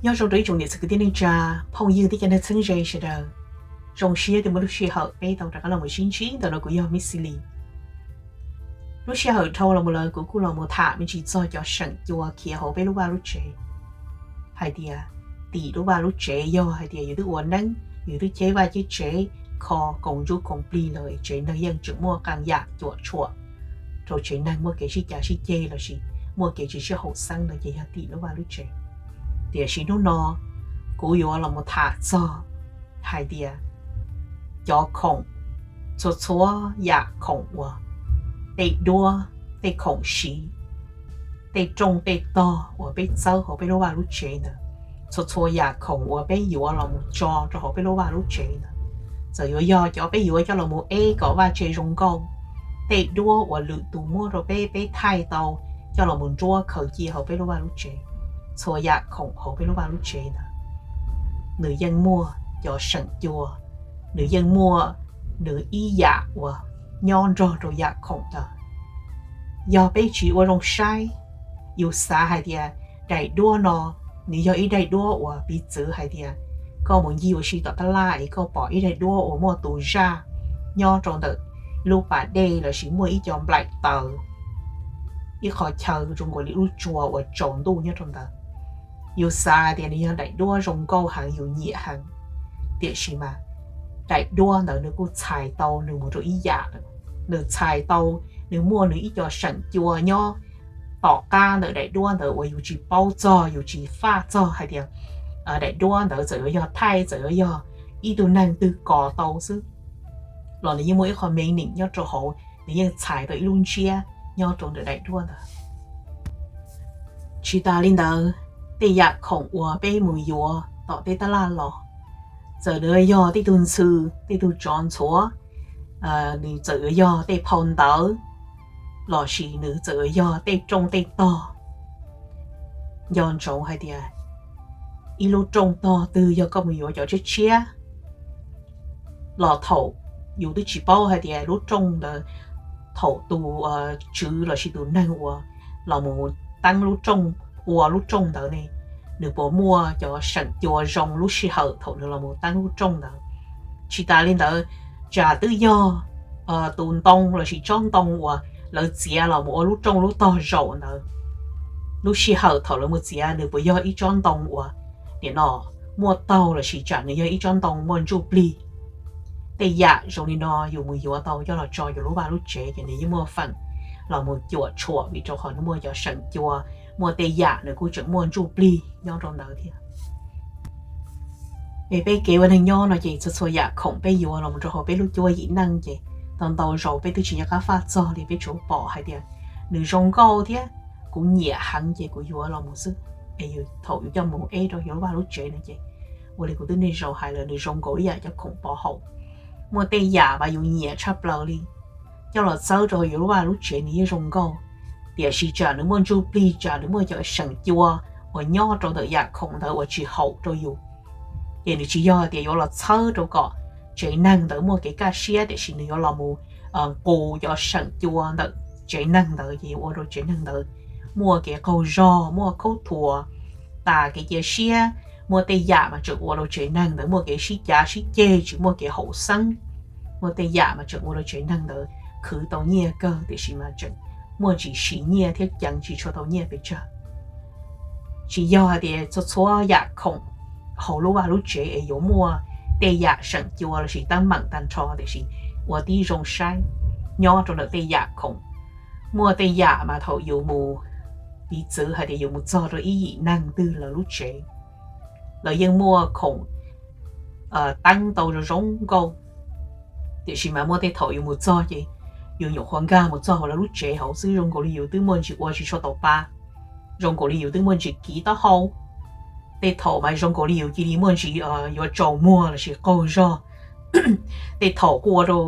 Nyob zoo rau ib tsoom niam txiv kwv tij neej tsa, phooj ywg thiab cov neeg txheeb ze sawv daws. Zoo siab uas muaj lub sij hawm peb tau rov qab los mus sib ntsib ntawm no, kuv yog Miss Lily. Lub sij hawm dhau los mus lawm kuv kuj los mus tham me ntsis txog cov seem cua khiav hauv peb lub vaj lub tsev, hais tias tim lub vaj lub tsev yog hais tias yus twb ua neeb, yus twb cheb vaj cheb tsev, kho koom ntsuj koom plig lawm es tsev neeg yeej tseem muaj qee yam cuam tshuam rau tsev neeg muaj kev sib cav sib ceg lossis muaj kev tsis sib haum xeeb no ces yog tim lub vaj lub tsev. Tiam sis hnub no kuv yuav los mus tham txog hais tias cov khoom, txhua txhua yam khoom uas tej duab, tej khoom siv, tej rooj tej tog uas peb txawb hauv peb lub vaj lub tsev ntawd, txhua txhua yam khoom uas peb yuav los mus tso rau hauv peb lub vaj lub tsev ntawd, txawm yuav yog cov peb yuav coj los mus eb kom vaj tse zoo nkauj, tej duab uas lwm tus muab rau peb, peb thaij tau coj los mus nruab khaws cia hauv peb lub vaj lub tsev, txhua yam khoom hauv peb lub vaj lub tsev ntawd, nws yeej muaj cov seem cua, nws yeej muaj nws ib yam uas nyob nrog rau yam khoom ntawd. Yog peb tsis ua zoo saib, yus xav hais tias daim duab no nws yog ib daim duab uas piv txwv hais tias koj mus ncig ua si tom tab laj es koj pom ib daim duab uas muaj tus zaj nyob rau ntawm lub pas dej lossis muaj ib co nplaim taws, ib qho chaw zoo nkaus li lub tsua uas tsaus ntuj nyob rau ntawd. Yus xav tias nws yog daim duab zoo nkauj heev, yus nyiam heev, tiam sis mas daim duab ntawd nws kuj txhais tau nws mus rau ib yam lawm. Nws txhais tau, nws muaj nws ib co seem cua nyob tom qab ntawm daim duab ntawd uas yus tsis paub txog, yus tsis faj txog hais tias daim duab ntawd txawm yuav yog thaij, txawm yuav yog ib tug neeg twg kos tau xwb los nws yeej muaj ib qho meaning nyob rau hauv, nws yeej txhais tau ib lub ntsiab nyob rau ntawm daim duab ntawd. Tsis tas li ntawd, tej yam khoom uas peb mus yuav tom tej tab laj los, txawm nws yog tej tug ntxhw, tej tug tsov ntxhuav, nws txawm yuav yog tej phau ntawv, lossis nws txawm yuav yog tej rooj tej tog. Nco ntsoov hais tias ib lub rooj tog twg yog koj mus yuav cov tshiab tshiab los thaum yus twb tsis paub hais tias lub rooj ntawd, thaum tus tswv lossis tus neeg uas los mus teeb lub rooj, ua lub rooj ntawd ne, nws puas muaj cov seem cua zoo lub sij hawm thaum nws los mus teeb lub rooj ntawd. Tsis tas li ntawd, tsam twb yog tus ntoo lossis tsob ntoo uas lawv txiav los mus ua lub rooj lub tog zaum ntawd, lub sij hawm thaum lawv mus txiav nws puas yog ib tsob ntoo uas nim no muaj taug lossis tsam nws yog ib tsob ntoo muaj ntsuj plig. Tej yam zoo li no yus mus yuav tau coj los tso yus lub vaj lub tsev ces nws yeej muaj feem los mus cuam tshuam vim rau qhov nws muaj cov seem cua, muaj tej yam nws kuj tseem muaj ntsuj plig nyob rau ntawd thiab. Es peb kev ua neeg nyob no ces txhua txhua yam khoom peb yuav los rau hauv peb lub cuab yim neej ces tau ntau zaus peb twb tsis nco qab faj txog li, peb tsuas pom hais tias nws zoo nkauj thiab kuv nyiam heev ces kuv yuav los mus xwb. Es thaum yus coj mus eb rau yus lub vaj lub tsev no ces ua li kuv twb niaj zaus hais lawm, nws zoo nkaus ib yam cov khoom pov haum. Muaj tej yam mas yus nyiam tshaj plaws li, coj los txawb rau yus lub vaj lub tsev nws yeej zoo nkauj, tiam sis tsam nws muaj ntsuj plig, tsam nws muaj cov seem cua uas nyob rau ntawm yam khoom ntawd uas tsis haum rau yus, ces nws tsis yog tias yuav los txhawb rau kom tsev neeg ntawd muaj kev kaj siab, tiam sis nws yuav los mus nqus cov seem cua ntawm tsev neeg ntawd ces yuav ua rau tsev neeg ntawd muaj kev qaug zog, muaj khaub thuas, tas kev cia siab, muaj tej yam mas tseem ua rau tsev neeg ntawd muaj kev sib cav sib ceg, tsis muaj kev haum xeeb, muaj tej yam mas tseem ua rau tsev neeg ntawd khwv tau nyiaj kawg tiam sis mas tseem muaj ntsis siv nyiaj thiab ceev tsis tshua tau nyiaj pes tsawg. Tsis yog hais tias txhua txhua yam khoom hauv lub vaj lub tsev es yuav muaj tej yam seem cua lossis teeb meem tag nrho, tiam sis ua tib zoo saib nyob rau ntawm tej yam khoom. Muaj tej yam mas thaum yus mus, piv txwv hais tias yus mus txog rau ib yim neeg twg lawv lub tsev, lawv yeej muaj khoom teeb tau zoo zoo nkauj, tiam sis mas muaj tej thaum yus mus txog ces yus nyuam qhuav nkag mus txog hauv lawv lub tsev hauv xwb zoo nkaus li yus twb muaj ntsis ua tsis tshua tau pa, zoo nkaus li yus twb muaj ntsis kiv taub hau. Tej thaum mas zoo nkaus li yus cia li muaj ntsis yuav tsaus muag lossis qaug zog. Tej thaum kuj ua rau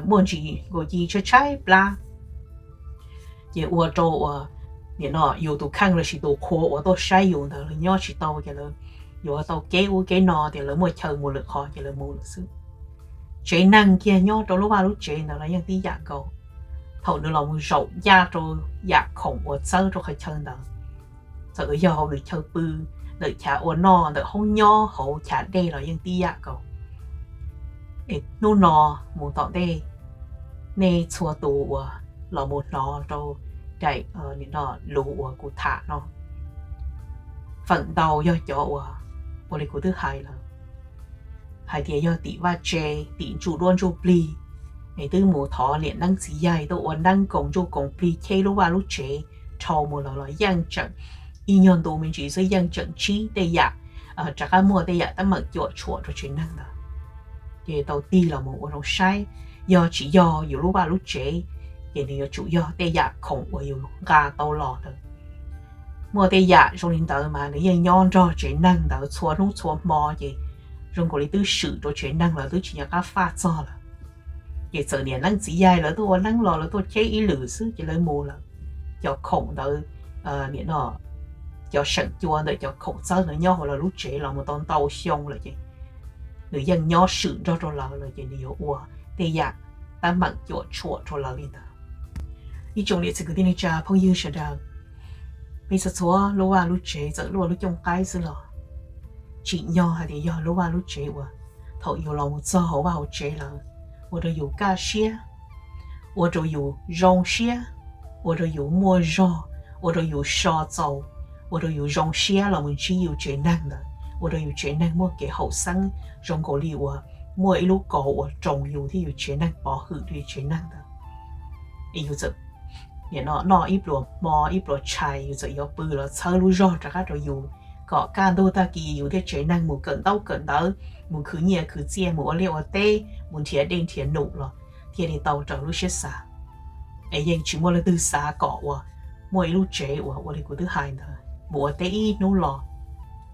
muaj ntsis nkaus cia li tshaib tshaib plab, ces ua rau uas nim no yus tus kheej lossis tus qhua uas tuaj saib yus ntawd lawv nyob tsis tau ces lawv yuav tau kev ub kev no tias lawv muaj chaw mus lwm qhov ces lawv mus lawm xwb. Tsev neeg kiag nyob rau lub vaj lub tsev ntawd los yeej tib yam nkaus, thaum nws los mus zaum ncaj rau yam khoom uas txawb rau qhov chaw ntawd, ntawm yog hauv lwm chaw pw, ntawm chav ua noj, ntawm hoob nyob, hauv chav dej los yeej tib yam nkaus. Es hnub no mus tom ntej, nej txhua tus uas los mus hnov rau daim lus uas kuv tham no, feem ntau yog cov uas, ua li kuv twb hais lawm, hais tias yog tim vaj tse, tim ntsuj duab ntsuj plig, es twb mus thov niam neeb txiv yaig tuaj ua neeb koom ntsuj koom plig cheb lub vaj lub tsev dhau mus lawm los yeej tseem ib nyuag ntu me ntsis xwb yeej tseem ntsib tej yam, rov qab muaj tej yam teeb meem cuam tshuam rau tsev neeg ntawd. Ces tau tig los mus ua zoo saib, yog tsis yog yus lub vaj lub tsev, ces nws yuav tsum yog tej yam khoom uas yus nqa tau los ntawd. Muaj tej yam zoo li ntawd mas nws yeej nyob nrog tsev neeg ntawd txhua hnub txhua hmo ces zoo nkaus li twb swm rau tsev neeg lawm, twb tsis nco qab faj txog lawm. Ces txawm niam neeb txiv yaig lawv tuaj ua neeb los lawv tuaj cheb ib lwm xwb ces lawv mus lawm. Cov khoom ntawd, nim no cov seem cua ntawm cov khoom txawb ntawd nyob hauv lawv lub tsev los mus tau ntau xyoo lawm ces nws yeej nyob swm nrog rau lawv lawm ces nws yuav ua tej yam teeb meem cuam tshuam rau lawv li ntawd. Ib tsoom niam txiv kwv tij neej tsa phooj ywg sawv daws, peb txhua txhua lub vaj lub tsev txawm luaj lub cooj qaib xwb los tsim nyog hais tias yog lub vaj lub tsev uas thaum yus los mus txog hauv vaj hauv tsev lawm, ua rau yus kaj siab, ua rau yus zoo siab, ua rau yus muaj zog, ua rau yus so txaus, ua rau yus zoo siab los mus ntsib yus tsev neeg ntawd, ua rau yus tsev neeg muaj kev haum xeeb zoo nkaus li uas muaj ib lub kaus uas roos yus thiab yus tsev neeg, pov hwm rau yus tsev neeg ntawd. Es yus txawm nim no noj ib pluas hmo ib pluas tshais, yus txawm yuav pw los txhawb lub zog rov qab rau yus, kom kaj ntug tag kis yus thiaj tsev neeg mus kawm ntaub kawm ntawv, mus khwv nyiaj khwv txiaj, mus ua liaj ua teb, mus nrhiav dej nrhiav num los thiaj li tau raws lub siab xav. Es yeej tsis muaj leej twg xav kom uas muaj ib lub tsev uas ua li kuv twb hais ntawd, mus ua teb ib hnub los,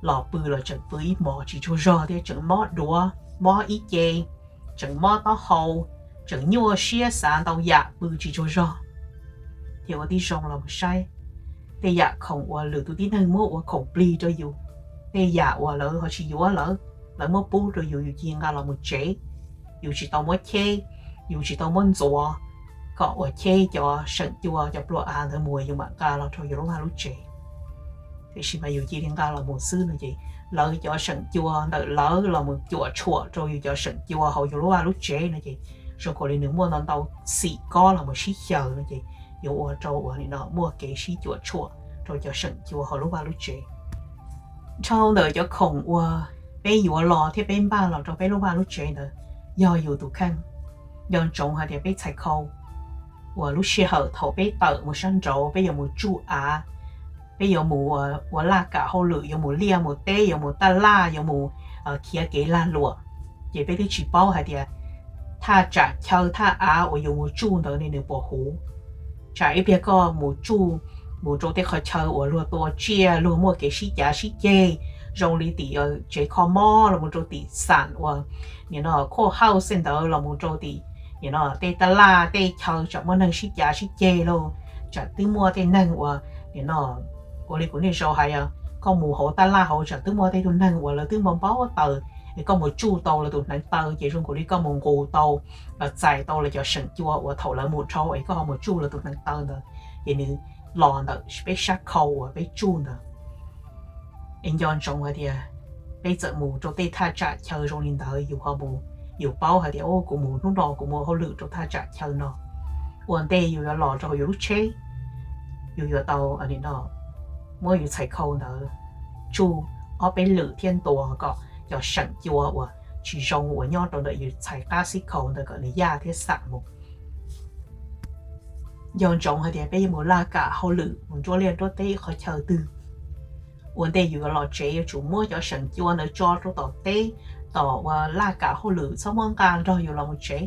los pw los tseem pw ib hmos tsis tsaug zog thiab tseem mob duav, mob ib ce, tseem mob taub hau, tseem nyuaj siab xav ntau yam pw tsis tsaug zog. Ces ua tib zoo los mus saib, tej yam khoom uas lwm tus tib neeg muab ua khoom plig rau yus, tej yam uas lawv ho tsis yuav lawv, lawv muab pub rau yus, yus cia li nqa los mus tsev. Yus tsis tau muab cheb, yus tsis tau muab ntxuav kom uas cheb cov seem cua cov pluas av ntawd mus yus mam nqa los rau yus lub vaj lub tsev. Tiam sis mas yus cia li nqa los mus xwb no ces lawv cov seem cua ntawm lawv los mus cuam tshuam rau yus cov seem cua hauv yus lub vaj lub tsev no ces zoo nkaus li nws muaj ntau ntau xim kob los mus sib xyaw no ces yuav ua rau uas nim no muaj kev sib cuam tshuam rau cov seem cua hauv lub vaj lub tsev. Dhau ntawm cov khoom uas peb yuav los thiab peb npaj los rau peb lub vaj lub tsev ntawd yog yus tus kheej. Nco ntsoov hais tias peb txhais khau uas lub sij hawm thaum peb tawm mus sab nraud peb yuav mus tsuj av, peb yuav mus ua laj kam hauj lwm, yuav mus liaj mus teb, yuav mus taj laj, yuav mus khiav kev lag luam, ces peb twb tsis paub hais tias thaj tsam chaw thaj av uas yus mus tsuj ntawd ne nws puas huv. Tsam ib pliag koj mus tsuj mus rau tej qhov chaw uas luag tua tsiaj, luag muaj kev sib cav sib ceg, zoo li tim tsev kho mob los mus rau tim xam uas nim no khuaj hauj xej ntawd los mus rau tim nim no tej taj laj tej chaw tsam muaj neeg sib cav sib ceg lauj, tsam twb muaj tej neeg uas nim no ua li kuv niaj zaus hais, koj mus hauv taj laj hauv tsam twb muaj tej tug neeg uas lawv twb npau npau taws, es koj mus tsuj tau lawv tus hneev taw ces zoo nkaus li koj mus nqus tau los txais tau lawv cov seem cua uas thaum lawv mus dhau es koj ho mus tsuj lawv tus hneev taw ntawd, ces nws los ntawm peb sab khau uas peb tsuj ntawd. Es nco ntsoov hais tias peb txawm mus rau tej thaj tsam chaw zoo li ntawd yus ho mus, yus paub hais tias kuv mus hnub no kuv mus hauj lwm rau thaj tsam chaw no, ua ntej yus yuav los rau hauv yus lub tsheb, yus yuav tau nim no muab yus txhais khau ntawd tsuj ob peb lwm thiab ntuas kom cov seem cua uas tsis zoo uas nyob rau ntawm yus txhais qab xib khau ntawd kom nws yaj thiab xam mus. Nco ntsoov hais tias peb yuav mus laj kam hauj lwm mus nruab liaj nruab teb qhov chaw twg, ua ntej yus yuav los tsev yuav tsum muab cov seem cua ntawd tso rau tom teb, tom uas laj kam hauj lwm, txhob muab nqa nrog yus los mus tsev.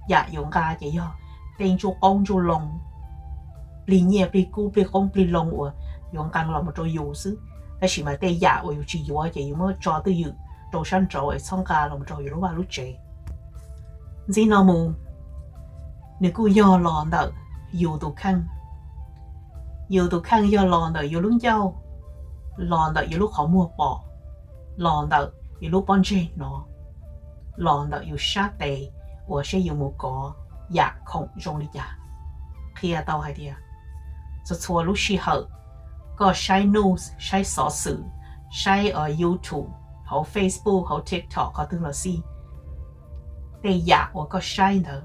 Yam yus nqa ces yog tej ntsuj qoob ntsuj loo, plig nyiaj plig kub plig qoob plig loo uas yuav nqee los mus rau yus xwb, tab sis mas tej yam uas yus tsis yuav ces yus muab tso twj ywm rau sab nraud es txhob nqa los mus rau yus lub vaj lub tsev. Ntxiv no mus, nws kuj yog los ntawm yus tus kheej. Yus tus kheej yog los ntawm yus lub ncauj, los ntawm yus lub qhov muag pom, los ntawm yus lub pob ntseg hnov, los ntawm yus sab tes uas seb yus mus kov yam khoom zoo li cas. Qhia tau hais tias txhua txhua lub sij hawm Koj saib news, saib xov xwm, saib YouTube, hauv Facebook, hauv TikTok, qhov twg los xij, tej yam uas koj saib ntawd,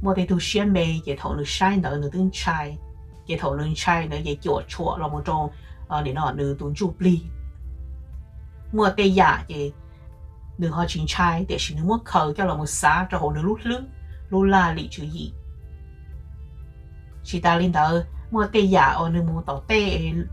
muaj tej tug siab me ces thaum nws saib ntawd nws twb ntshai, ces thaum nws ntshai ntawd ces cuam tshuam los mus rau, nim no nws tus ntsuj plig. Muaj tej yam ces nws ho tsis ntshai tiam sis nws muab khaws coj los mus xav rau hauv nws lub hlwb, lub laj lim tswv yim. Tsis tas li ntawd, muaj tej yam uas nws mus tom tej,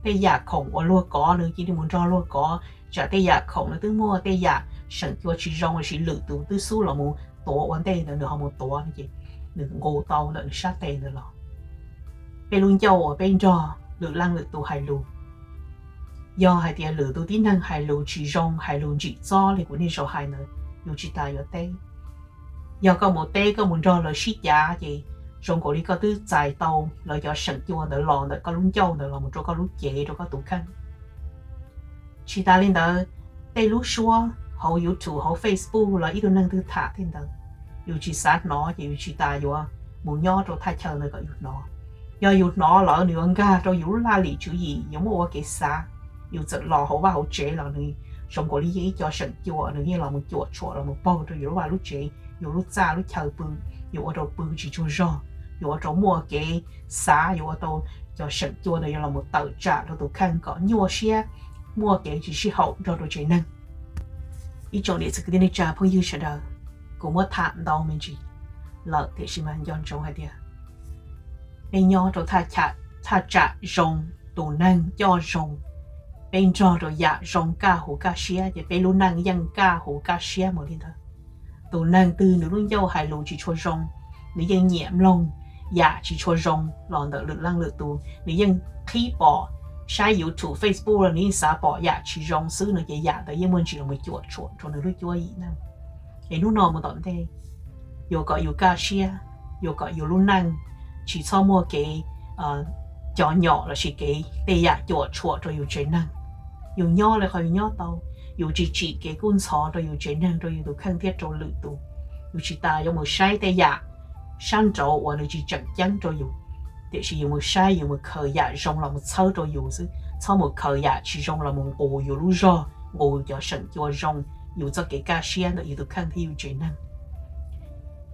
tej yam khoom uas luag kov nws cia li mus nrog luag kov, tsam tej yam khoom nws twb muaj tej yam seem cua tsis zoo los sis lwm tus twb xub los mus tuav ua ntej ntawd nws ho mus tuav no ces nws nqus tau ntawm nws sab tes ntawd los. Peb lub ncauj uas peb nrog lwm leej lwm tus hais lus, yog hais tias lwm tus tib neeg hais lus tsis zoo, hais lus ntsim txob li kuv niaj zaus hais ntawd, yus tsis tas yuav teb. Yog koj mus teb, koj mus nrog lawv sib cav ces zoo nkaus li koj twb txais tau lawv cov seem cua ntawd los ntawm koj lub ncauj ntawd los mus rau koj lub cev, rau koj tus kheej. Tsis tas li ntawd, tej lub suab hauv YouTube, hauv Facebook los ib tug neeg twg tham tej ntawd, yus tsis xav hnov ces yus tsis tas yuav mus nyob rau thaj chaw ntawd kom yus hnov. Yog yus hnov lawm nws yuav nkag rau yus lub laj lim tswv yim, yuav muab ua kev xav. Yus txawm los hauv vaj hauv tsev los nws zoo nkaus li yeej ib co seem cua nws yeej los mus cuam tshuam los mus paug rau yus lub vaj lub tsev, yus lub txaj lub chaw pw, yuav ua rau pw tsis tsaug zog, yuav ua rau muaj kev xav, yuav ua rau cov seem cua ntawd yuav los mus tawm tsam rau tus kheej kom nyuaj siab, muaj kev tsis sib haum nrog rau tsev neeg. Ib tsoom niam txiv kwv tij neej tsa phooj ywg sawv daws, kuv muab tham ntau me ntsis lawm tiam sis mas nco ntsoov hais tias peb nyob rau thaj tsam zoo, tus neeg coj zoo, peb nrog rau yam zoo kaj huv kaj siab ces peb lub neej yeej kaj huv kaj siab mus li ntawd. Tus neeg twg nws lub ncauj hais lus tsis tshua zoo, nws yeej nyiam mloog yam tsis tshua zoo los ntawm lwm leej lwm tus, nws yeej qhib pom, saib YouTube, Facebook los nws yeej xav pom yam tsis zoo xwb no ces yam ntawd yeej muaj ntsis los mus cuam tshuam rau nws lub cuab yim neej. Es hnub no mus tom ntej, yuav kom yus kaj siab, yuav kom yus lub neej tsis txhob muaj kev cov nyom lossis kev tej yam cuam tshuam rau yus tsev neeg. Yus nyob li qhov yus nyob tau, yus tsis tsim kev kub ntxhov rau yus tsev neeg, rau yus tus kheej thiab rau lwm tus. Yus tsis tas yuav mus saib tej yam sab nraud uas nws tsis tseem ceeb rau yus, tiam sis yus mus saib, yus mus khaws yam zoo los mus txhawb rau yus xwb, txhob mus khaws yam tsis zoo los mus nqus yus lub zog, nqus cov seem cua zoo, yus txoj kev kaj siab ntawm yus tus kheej thiab yus tsev neeg.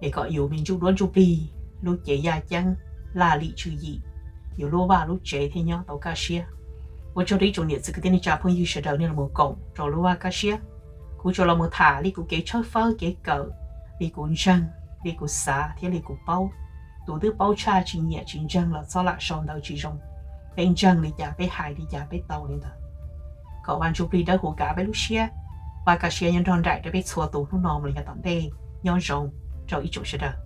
Es kom yus me ntsuj duab ntsuj plig, lub cev yaj ceeb, laj lim tswv yim, yus lub vaj lub tsev thiaj nyob tau kaj siab. Ua tsaug rau ib tsoom niam txiv kwv tij neej tsa phooj ywg sawv daws nej los koom rau lub vaj kaj siab. Kuv tsuas los mus tham li kuv kev tshawb fawb kev kawm, li kuv ntseeg, li kuv xav thiab li kuv paub. Tus twb paub tshaj tsis nyiam tsis ntseeg los txhob lam sau ntawv tsis zoo. Peb ntseeg li cas peb hais li cas peb tau li ntawd. Kom Vaj Ntsujplig dawb huv kav peb lub siab. Vaj Kaj Siab nyob nrog nraim rau peb txhua tus hnub no mus li yav tom ntej. Nyob zoo rau ib tsoom sawv daws.